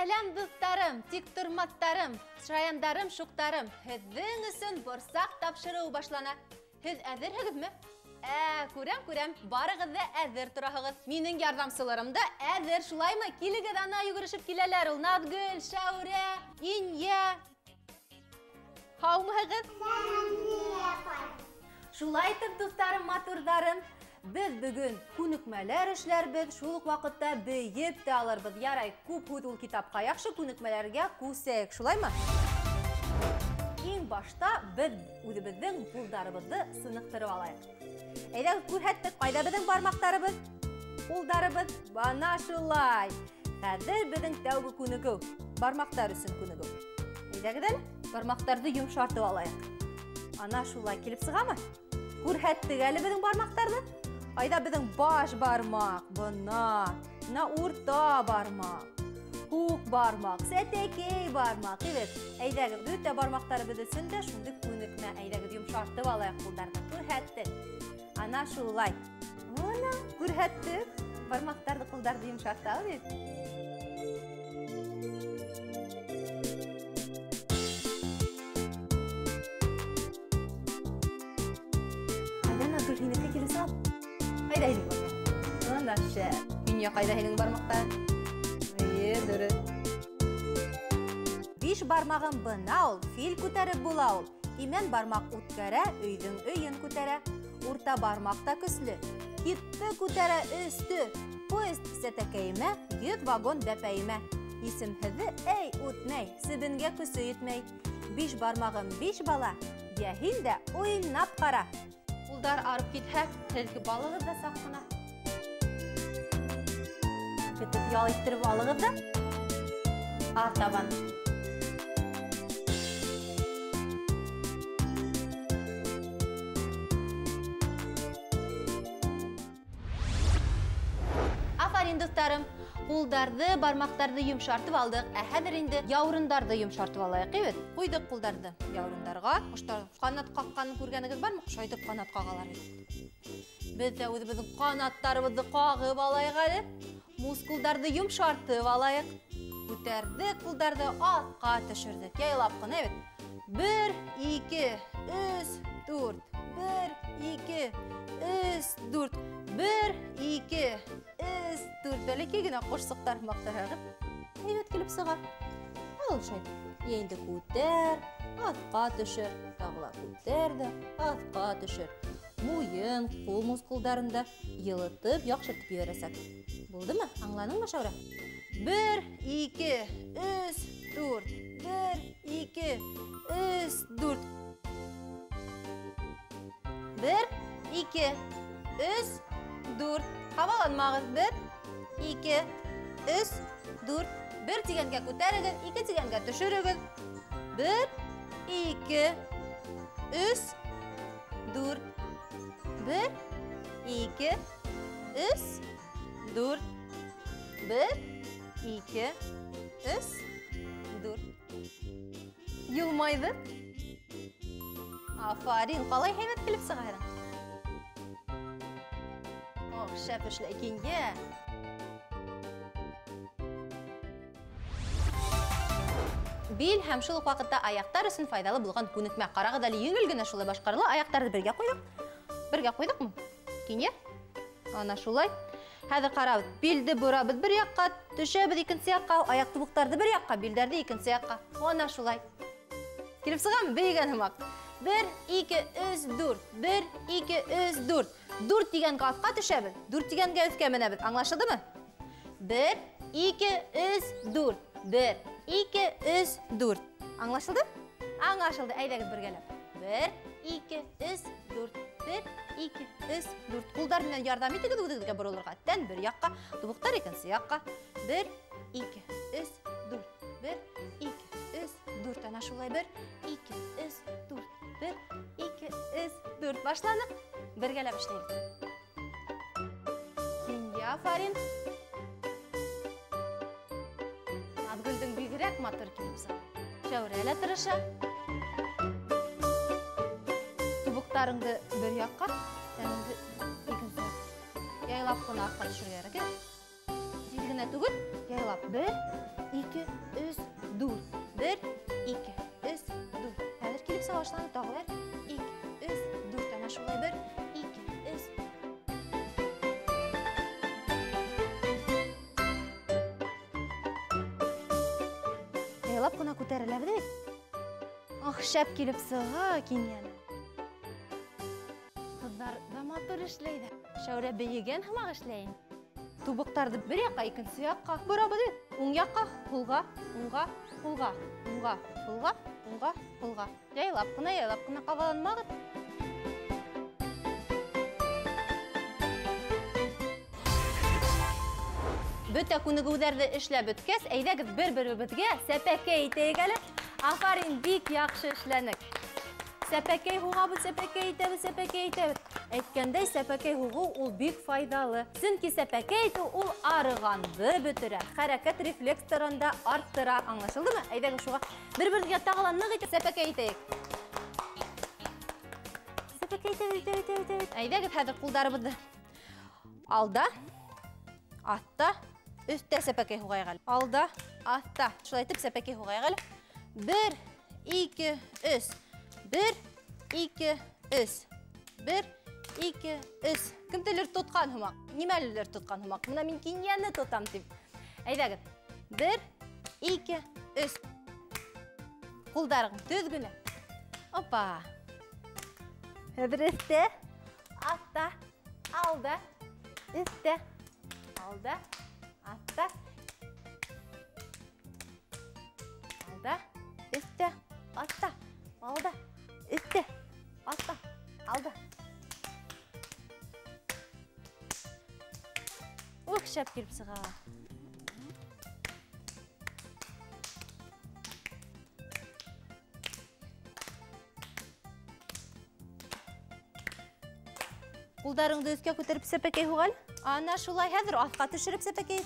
Сәләм, дуҫтарым, тикторматтарым, шаяндарым, шуҡтарым. Һеҙҙең өсөн борсаҡ тапшырыуы башлана. Һеҙ әҙерһегеҙме? Күрәм, күрәм, барығыҙ ҙа әҙер тораһығыҙ. Минең ярҙамсыларым да әҙер, шулаймы? Килегеҙ, ана йүгерешеп киләләр ул. Наҙгөл, Шәүрә, Инйә. Һаумыһығыҙ? Шулай итеп, дуҫтарым, матурҙарым, беҙ бөгөн күнекмәләр эшләрбеҙ, шул уҡ ваҡытта бейеп тә алырбыҙ. Ярай, күп һүҙ ул китапҡа яҡшы, күнекмәләргә күсәйек, шулаймы? Иң башта беҙ үҙебеҙҙең ҡулдарыбыҙҙы сыныҡтырып алайыҡ. Әйҙә, күрһәттек, ҡайҙа беҙҙең бармаҡтарыбыҙ, ҡулдарыбыҙ? Бына шулай. Хәҙер беҙҙең тәүге күнегеү, бармаҡтар өсөн күнегеү. Әйҙәгеҙ әле, бармаҡтарҙы йомшартып алайыҡ. Ана шулай килеп сығамы? Күрһәттек әле беҙҙең бармаҡтарҙы. Айҙа беҙҙең баш бармаҡ, бына, бына урта бармаҡ, һуҡ бармаҡ, сәтәкәй бармаҡ. Эйбәт, әйҙәгеҙ, бөтә бармаҡтарыбыҙ өсөн дә шундай күнекмә. Әйҙәгеҙ, йомшартып алайыҡ ҡулдарҙы. Күрһәттек. Ана шулай. Бына, күрһәттек. Бармаҡтарҙы, ҡулдарҙы йомшартабыҙ бит. Айҙа, Наҙгөл, һинеке килеп сыға. Ҡайҙа һинең бармаҡ? Ана, шәп. Инйә, ҡайҙа һинең бармаҡтар? Эйе, дөрөҫ. Биш бармағым бына ул, фил күтәреп була ул. Имән бармаҡ үткәрә, өйҙөң өйөн күтәрә. Урта бармаҡ та көслө. Китте күтәрә өҫтө. Поезд сәтәкәйемә, 100 вагон бәпәйемә. Исемһеҙҙе эй үтмәй, себенгә көсө етмәй. Биш бармағым биш бала, йә һин дә уйнап ҡара. Ҡулдар арып китһә, һеҙгә балығыҙ ҙа саҡ ҡына. Көтөп ял иттереп алығыҙ ҙа. Артабан. Афарин, дуҫтарым. Ҡулдарҙы, бармаҡтарҙы йомшартып алдыҡ. Ә хәҙер инде яурындарҙы йомшартып алайыҡ, эйбәт. Ҡуйҙыҡ ҡулдарҙы яурындарға. Ҡоштар ҡанат ҡаҡҡанын күргәнегеҙ бармы? Ҡош әйтеп ҡанат ҡағалар бит. Беҙ ҙә үҙебеҙҙең ҡанаттарыбыҙҙы ҡағып алайыҡ әле. Мускулдарҙы йомшартып алайыҡ. Күтәрҙек ҡулдарҙы, аҫҡа төшөрҙөк. Яйлап ҡына, эйбәт. 1, 2, 3, 4. 1, 2, 3, 4. 1, 2, 3, 4. Бәләкәй генә ҡошсоҡтар һымаҡтарһығыҙ. Әйбәт килеп сыға. Ал шулай. Йә инде күтәр, аҫҡа төшөр. Тағы ла күтәр ҙә, аҫҡа төшөр. Муйын, ҡул мускулдарын да йылытып, яҡшыртып ебәрәсәк. Булдымы? Аңланыңмы, Шәүрә? 1, 2, 3, 4. 1, 2, 3, 4. 1, 2, 3, 4. Ҡабаланмағыҙ. 1, 2, 3, 4. 1 тигәнгә күтәрегеҙ, 2 тигәнгә төшөрөгөҙ. 1, 2, 3, 4. 1, 2, 3, 4. 1, 2, 3, 4. Йылмайҙы. Афарин, ҡалай һәйбәт килеп сыға һеҙҙең. Ох, шәп эшләй Кинйә. Бил һәм шул уҡ ваҡытта аяҡтар өсөн файҙалы булған күнекмә. Ҡарағыҙ әле, еңел генә шулай башҡарыла. Аяҡтарҙы бергә ҡуйҙыҡ. Бергә ҡуйҙыҡмы? Кинйә? Ана шулай. Хәҙер ҡарабыҙ. Билде борабыҙ бер яҡҡа, төшәбеҙ икенсе яҡҡа, аяҡ тубыҡтарҙы бер яҡҡа, билдәрҙе икенсе яҡҡа. Ана шулай. Килеп сығамы? Бейегән һымаҡ. 1, 2, 3, 4. 1, 2, 3, 4. 4 тигәнгә аҫҡа төшәбеҙ, 4 тигәнгә өҫкә менәбеҙ. Аңлашылдымы? 1, 2, 3, 4. 1, 2, 3, 4. Аңлашылды? Аңлашылды. Әйҙәгеҙ бергәләп. 1, 2, 3, 4. 1, 2, 3, 4. Ҡулдар менән ярҙам итегеҙ үҙегеҙгә боролорға. Тән бер яҡҡа, тубыҡтар икенсе яҡҡа. 1, 2, 3, 4. 1, 2, 3, 4. Ана шулай. 1, 2, 3, 4. 1, 2, 3, 4. Башланыҡ. Бергәләп эшләйбеҙ. Кинйә, афарин. Наҙгөлдөң бигерәк матур килеп сыға. Шәүрә лә тырыша. Тубыҡтарыңды бер яҡҡа, тәнеңде икенсе яҡҡа. Яйлап ҡына аҫҡа төшөргә кәрәк. Тиҙ генә генә түгел, яйлап. 1, 2, 3, 4. 1, 2, 3, 4. Хәҙер килеп сыға башланы тағы 1, 2, 3, 4. Ана шулай 1, 2, 3. Яйлап ҡына күтәрелә бит. Ах, шәп килеп сыға Кинйәне. Ҡыҙҙар ҙа матур эшләй ҙә. Шәүрә бейегән һымаҡ эшләйен. Тубыҡтарҙы бер яҡҡа, икенсе яҡҡа борабыҙ бит. Уң яҡҡа, һулға, уңға, һулға, уңға, һулға, уңға, һулға. Яйлап ҡына, яйлап ҡына ҡабаланмағыҙ. Бөтә күнегеүҙәрҙе эшләп бөткәс, әйҙәгеҙ бер-беребеҙгә сәпәкәй итәйек әле. Афарин, бик яҡшы эшләнек. Сәпәкәй һуғабыҙ, сәпәкәй итәбеҙ, сәпәкәй итәбеҙ. Әйткәндәй, сәпәкәй һуғыу ул бик файҙалы. Сөнки сәпәкәй итеү ул арығанды бөтөрә, хәрәкәт рефлекстарын да арттыра. Аңлашылдымы? Әйҙәгеҙ шуға бер-беребеҙгә тағы ла ныҡ итеп сәпәкәй итәйек. Сәпәкәй итәбеҙ, итәбеҙ, итәбеҙ, итәбеҙ. Әйҙәгеҙ хәҙер ҡулдарыбыҙҙы алда, аҫта, өҫтә сәпәкәй һуғайыҡ әле. Алда, аҫта. Шулай итеп сәпәкәй һуғайыҡ әле. 1, 2, 3. 1, 2, 3. 1, 2, 3. Кемделер тотҡан һымаҡ? Нимәлелер тотҡан һымаҡ? Бына мин Кинйәне тотам тип. Әйҙәгеҙ. 1, 2, 3. Ҡулдарың төҙ генә. Опа. Хәҙер өҫтә, аҫта, алда, өҫтә, алда, аҫта, алда, өҫтә, аҫта, алда, өҫтә, аҫта, алда. Ух, шәп килеп сыға. Ҡулдарыңды өҫкә күтәреп сәпәкәй һуғ әле. Ана шулай, хәҙер аҫҡа төшөрөп сәпәкәй.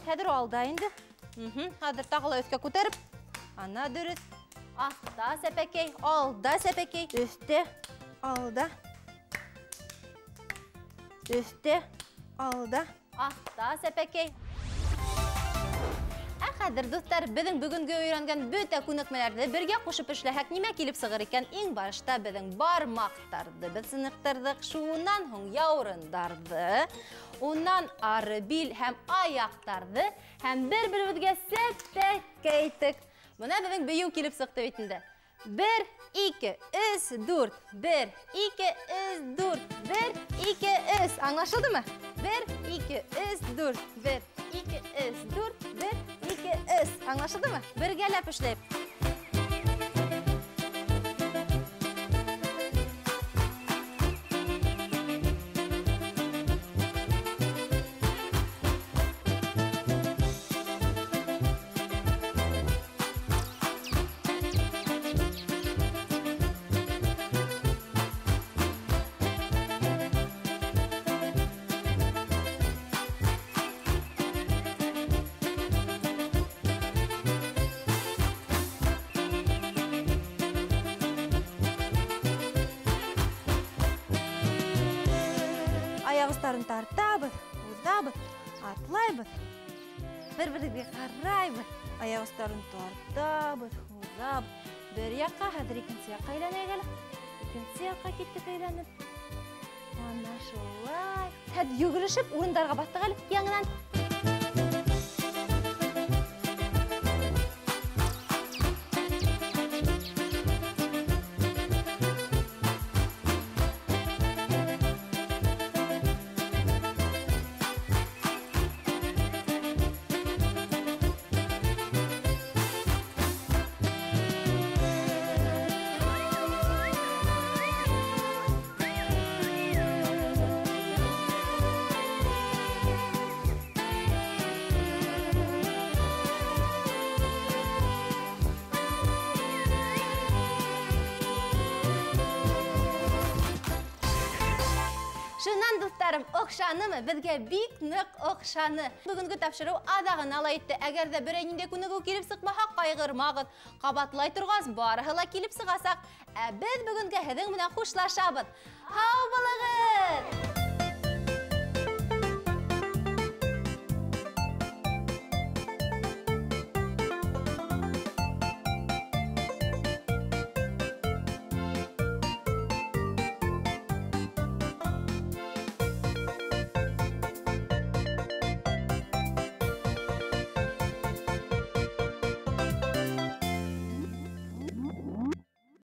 Хәҙер алда инде. Хәҙер тағы ла өҫкә күтәреп. Ана дөрөҫ. Аҫта сәпәкәй, алда сәпәкәй, өҫтә, алда. Өҫтә, алда, аҫта сәпәкәй. Ә хәҙер, дуҫтар, беҙҙең бөгөнгө өйрәнгән бөтә күнекмәләрҙе бергә ҡушып эшләһәк, нимә килеп сығыр икән? Иң башта беҙҙең бармаҡтарҙы беҙ сыныҡтырҙыҡ, шунан һуң яурындарҙы, унан ары бил һәм аяҡтарҙы һәм бер-беребеҙгә сәпәкәй иттек. Бына беҙҙең бейеү килеп сыҡты бит инде. 1, 2, 3, 4. 1, 2, 3, 4. 1, 2, 3. Аңлашылдымы? 1, 2, 3, 4. 1, 2, 3, 4. 1, 2, 3. Аңлашылдымы? Бергәләп эшләйек. Аяғыстарын тартабыҙ, уҙабыҙ, атлайбыҙ, бер-беребеҙгә ҡарайбыҙ. Аяғыстарын тартабыҙ, уҙабыҙ. Бер яҡҡа, хәҙер икенсе яҡҡа әйләнәйек әле. Икенсе яҡҡа киттек әйләнеп. Ана шулай. Хәҙер йүгерешеп урындарға баҫтыҡ әле яңынан. Шунан, дуҫтарым, оҡшанымы? Беҙгә бик ныҡ оҡшаны. Бөгөнгө тапшырыу аҙағына ла етте. Әгәр ҙә берәй ниндәй күнегеү килеп сыҡмаһа, ҡайғырмағыҙ. Ҡабатлай торғас, барыһы ла килеп сығасаҡ. Ә беҙ бөгөнгә һеҙҙең менән хушлашабыҙ. Һау булығыҙ!